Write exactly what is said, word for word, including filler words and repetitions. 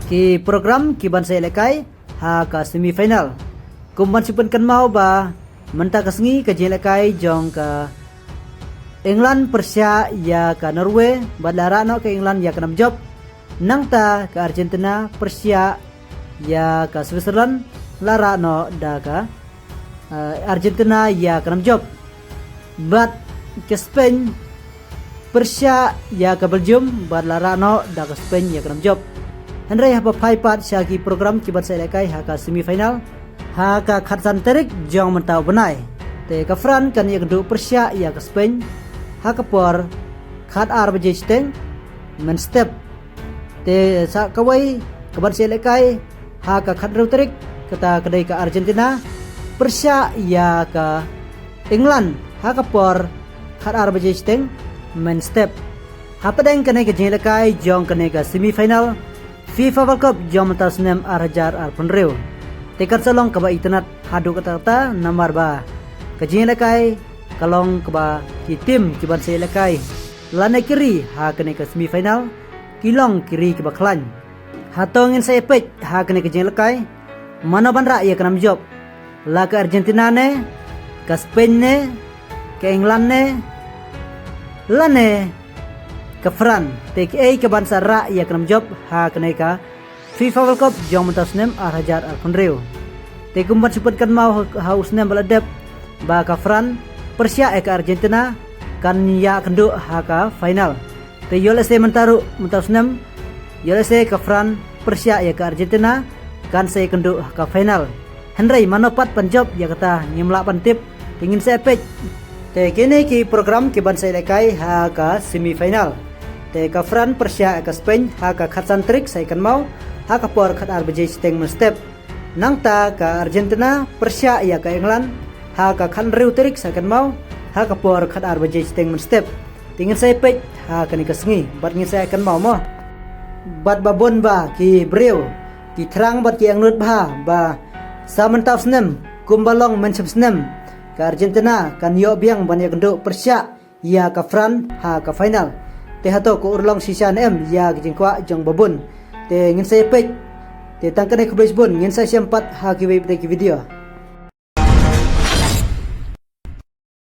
Ki program ki ban sa ïalehkai ha ka semi final. Kum ban shu pynkynmaw ba mynta ka sngi ka jingïalehkai jong ka England pyrshah ïa ka Norway bad la rah noh ka England ïa ka nam jop. Nangta ka Argentina pyrshah ïa ka Switzerland, la rah noh da ka, eh, Argentina ïa ka nam jop. Bad ka Spain pyrshah ïa ka Belgium bad la rah noh da ka Spain ïa ka nam jop. Hynrei haba phai pat sha ki program ki ban sa ïalehkai ha ka semi final ha ka khatsan tarik jong mynta u bnai, te ka France kan ïakynduh pyrshah ïa ka Spain ha ka por khatar baje shiteng mynstep. Te sa kawei ka ban sa ïalehkai ha ka khathynriew tarik, kata ka dei ka Argentina pyrshah ïa ka England ha ka por khatar baje shiteng mynstep. Hapdeng kane ka jingïalehkai jong kane ka semi final FIFA World Cup jong mynta u snem ar hajar arphew hynriew. Te kan sa long kaba itynnad haduh katta katta namar ba ka jingïalehkai ka long kaba ki tim ki ban sa ïalehkai lane ki ri ha kane ka semi final ki long ki ri kiba khlaiñ. Hato ngin sa ïapeit ha kane ka jingïalehkai mano ban rah ïa ka nam jop, la ka Argentina ne, ka Spain ne, ka England ne, lane ka France? Te kiei ka ban sa rah ïa ka nam jop ha kane ka FIFA World Cup jong mynta u snem ar hajar arphew hynriew? Te kum ban shu pynkynmaw ha, ha u snem ba la dep ba ka France pyrshah ïa ka Argentina kan ïakynduh ha ka final. Te ïoh lehse mynta ruh mynta u snem, ïoh lehse ka France pyrshah ïa ka Argentina kan sa ïakynduh ha ka final. Hynrei mano pat ban jop ïa kata ngim lah ban tip, te ngin sa ïapeit. Te kine ki program ki ban sa ïalehkai ha ka semi final. Te ka France pyrshah ïa ka Spain ha ka khatsan tarik sa ïakynmaw ha ka por khatar baje shiteng mynstep. Nangta ka Argentina pyrshah ïa ka England ha ka khathynriew tarik sa ïakynmaw ha ka por khatar baje shiteng mynstep. Te ngin sa ïapeit ha kane ka sngi bad ngin sa ïakynmaw mo. Bad ba bun ba ki briew ki thrang bad ki angnud bha ba sa mynta u snem kumba long mynshem snem ka Argentina kan ïoh biang ban ïakynduh pyrshah ïa ka France ha ka final. Te hato ka urlong shisha ne em ïa ka jingkwah jong ba bun? Te ngin sa ïapeit. Te tang kane, khublei shibun, ngin sa ïashem pat ha kiwei pat ki video.